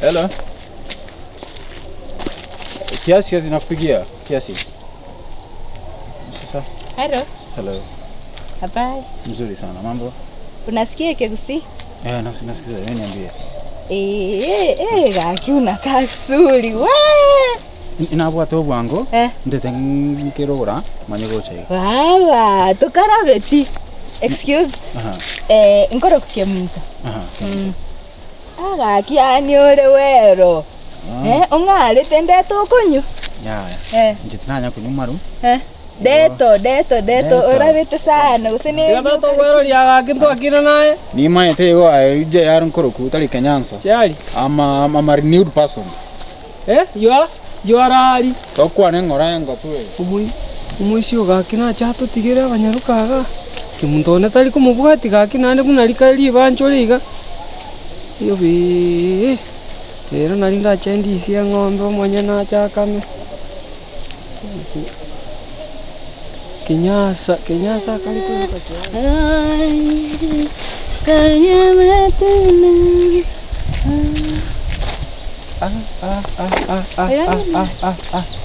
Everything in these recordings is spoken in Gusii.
Hello. Kiasi kiasi nakupigia kiasi. Sasa. Hello. Hello. Habari. Mzuri sana. Mambo? Unasikia Kegusii? Eh, nasikia. Wewe niambie. Eh, eh, gaki unakaa vizuri. We. Inabwate obwango. Eh. Ndete nkirora manye gocha iga. Baba, tokarabeti. Excuse. Aha. Eh, nkoro kukemuntu. Aha. Ah, gaki yani ore wero. Eh, ong'arete ndete okonywa. Ya. ya. Eh, Inche tinanya kunywa maru. eh. Deto, deto, deto, Deto. orabete sana gose ne. Tiga totogweroria gaki ntwakire naye. Nimaete igo aye ije yaro nkoroku tari Kenyansa. Chiari. I'm a, I'm a renewed person. Eh, you are you are ari. Tokwane ng'ora engotu eye. Omoi omoisia gaki nache atotigere abanyaroka iga, kemonto one tari komobwati gaki naende buna rikare ribanchore iga, yobeee, rero nari ndache ndisie eng'ombe omonyene ache akame. Kenyasa kenyasa akare koruka chiari.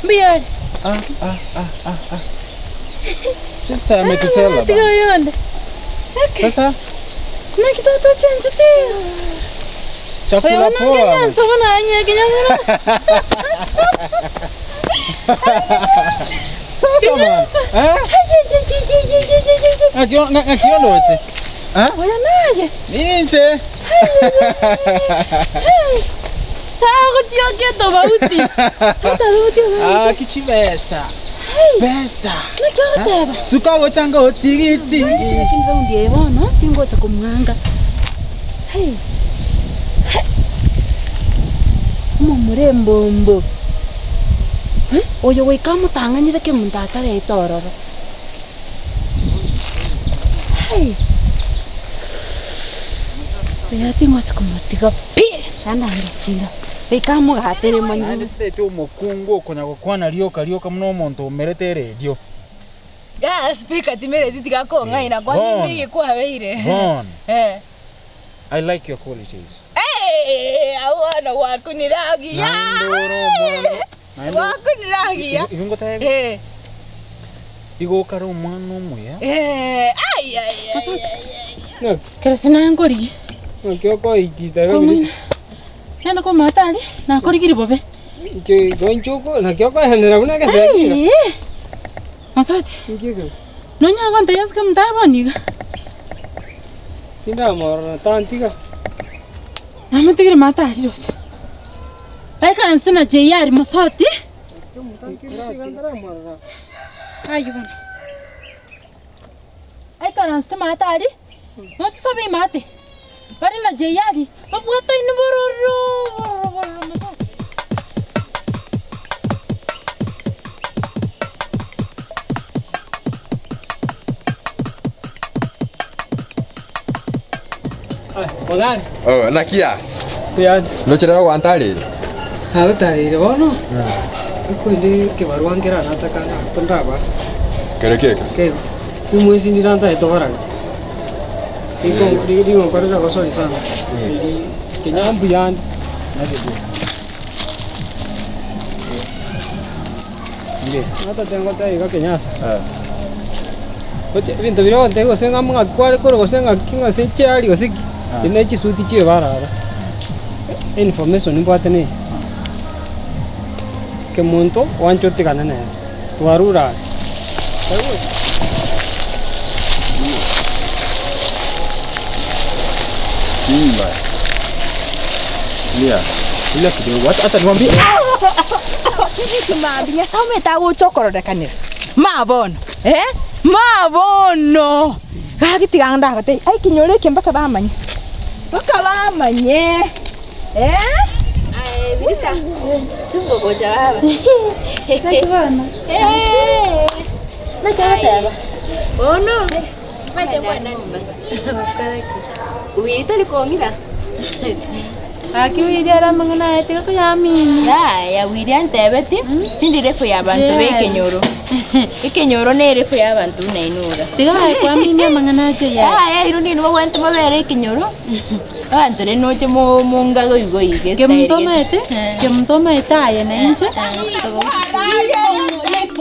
Mbuya. Sister ametusela Tiga bana. oyonde. Sasa Naki twatochenchete. chakula Oyo poa. nangenyansa bono anyekenyamuna. Sasa bana. Eh? Ng'aki ng'aki ondoche. Eh? Oyo naye. Ninche. Tagotiokia tofauti. Tofauti. Ah, kichibesa. Pesa. Naki ogoteba? Suka gochanga otigitigi. Lakini raundi eye bono tingocha komwanga. Hey. Omomura embombo. Eh, Oyo goika amotang'anire kemonto atarete ororo. Hey. Oyo tingocha komotiga pi! Naende angechinga. Goika amogatere Naende monyene. tete omokungu okonya gokwana rioka rioka muno omonto omerete eredio. Ya speaker timereti tiga kong'aina kwani Bono. mbigi kwabeire. Bon. Eh. I like your qualities. Hey, awana wakuniragia. Naende ore omwana. Naende Wakuniragia. igo ngotebi. Eh. Igo okare omwana omuya. Eh, ai ai ai. Naki Kerese nangorigie. naki okoikita iga bire Komina. Nenda komatari nakorigiri bobe. Inche igo inche oko naki okoegenera buna egesegi iga. Ai. Masati, Inki eke? nonya gontebi ase kemonto bono iga. Tindamorora tantiga. Namotigire matari roche. Baikaranse na JR Mosoti. Tiga ntaramorora. Aye bono. Aikaransete matari, nochisabe imate. Bare na JR, babwataine bororo bororo bororo Mosoti. Aye, ogare. Oh, naki ya? Mbuyande. Ndoche rero gwantarire? Nagotareire bono, ekwende ekebarua nkere nataka nako ndaba. Kere keke? Keigo. Rimwesi ndire ntaete oborage. Riko rigonkorera gosori sana. Eri kenya mbuyande. Natete ngotebe iga Kenyasa. Oche ebinto biria ogontebia gose ng'a ng'aki kware korwa gose ng'aki gose chiari gose ki, ebi ne chisuti chia ebarara. Information mbwate neye, kemonto gwancha otigane nere, twarure are. Nini mbaya? Tulia. Tulia kidogo. Hata hata niwaambie. Mambia Nyasaye omanyete agocha okororekanera. Ma bono, eh? Ma bono! Gaki tiga ndagotebia, ai kinyoro eke mpaka bamanye. Mpaka bamanye, eh? Aye Birita, chunga gocha baba. Naki bono? Eh. Naki ogoteba? Bono, omanyete nkwane basa. Oiri tari kong'ira. Gaki Willy ere amang'ana aye tiga koyamini. Yaya Willy antebeti, tindi refu ya abanto ba ekenyoro. Ekenyoro ne erefu ya abanto buna inwe iga. Tiga aye kwaminia amang'ana ache yaya. Yaya inwe ninwe mobwenerete mobere ekenyoro, abanto rende noche mo- mongaga igo iga estyle Kemunto gete. omanyete, kemunto omanyete aye na inche.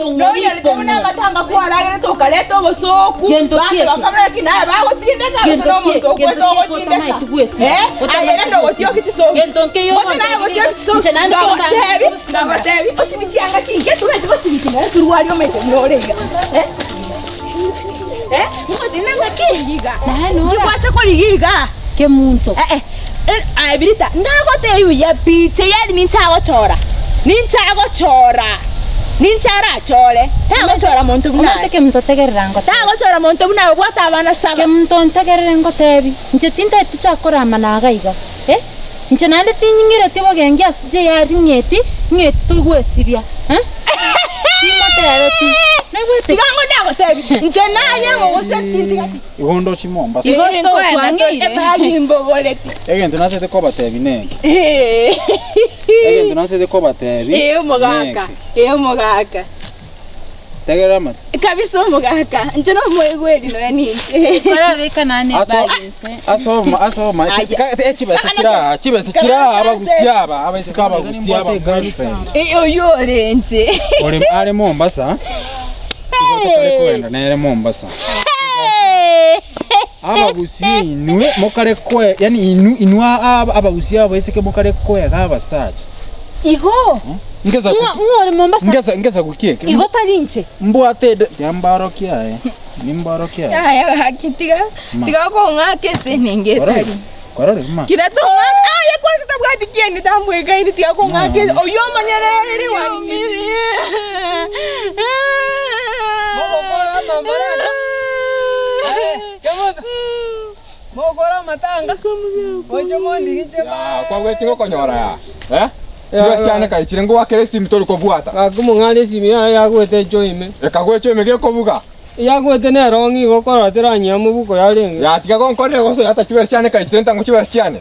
Noirorete buna amatanga kwaragerete okareta obosooku, Gento abanto ki eke? bakabora ki naye bagotindeka gose Gento na ki omonto eke? okwete Gento ki eke ogotindeka. otamaeti gwesibia? Eh, Otamaeti aye rende gwesibia. ogotioki chisokisi. Gento nkeiyo Gose naye omonto ogotioki chisokisi. Inche naende Ndagotebi, konda- ndagotebi, osibi chianga chinke tobeti gosibi ching'ana esuruari omanyete buna ore iga. Eh, eh, ngotinda ng'aki iga. Naye nora. Nki gwacha korigia iga? Kemunto. Eh, eh, eh, aye Birita, ndagotebia buya pi, tayari ninche agochora, ninche agochora, ninche arachore, tagochora monto buna Omanyete aye. Kemunto tegerera ngotebi. Tagochora monto buna aye obwate abana saba. Kemunto ntegerere ngotebi, inche tintageti tochake koramana iga iga, eh, inche naende tinying'ireti bogengi ase JR ng'eti, ng'eti toigwesibia, eh, timotebeti, naigwete. Tiga ngo ndagotebia, inche naye ngogoswa tintiga ti. Igo ndochi Mombasa. Igo Ee, nkoenda tokwang'eire. ebagi mbogoreti. Egento nachete kobatebi neke. Egento nachete kobatebi. Ee omogaka, neke. ee omogaka. Tegerera amato. Kabisa omogaka, inche nomoigweri nonya ninche. Korabeka nane Aso balance. asoma asoma echibesa chira chibesa chira abagusia aba abaiseke abagusia aba girlfriend. Ee oyio ore inche. Ore are Mombasa. Igo tokare kogenda nere Mombasa. Abagusia inwe mokare koe yani inwe inwe abagusia abaiseke mokare koega abasacha. Igo Ngesa ng'o ng'o ore Mombasa? ngesa ngesa gukieke. Igo tari inche. Mbwate ede yambarokia aye. Nimbarokia aye. Yaya gaki tiga Ma. tiga kong'aka ase enengo Kwarorire? etari. Kwarorire ma? Kira tong'aka aye kwanza tabwati kieni tambwekaini tiga kong'aka ase oyio omonyene ere wanchirie. Mogokora amambarasa, aye, kemoto, mogokora amatanga, moche mondigiche Ya, kwagweti gokonyora ya. Eh? Chibe chiane kaichire ngwakere esimi tori kobwata. Gaki omong'ana esimi yaye yagwete echo ime. Ekagwa echo ime gekobuga. Yagwete nero ng'a igo okorora teranyia mobuko yarenge. Ya tiga gonkorera gosoa ata chibe chiane kaichire ntango chibe chiane.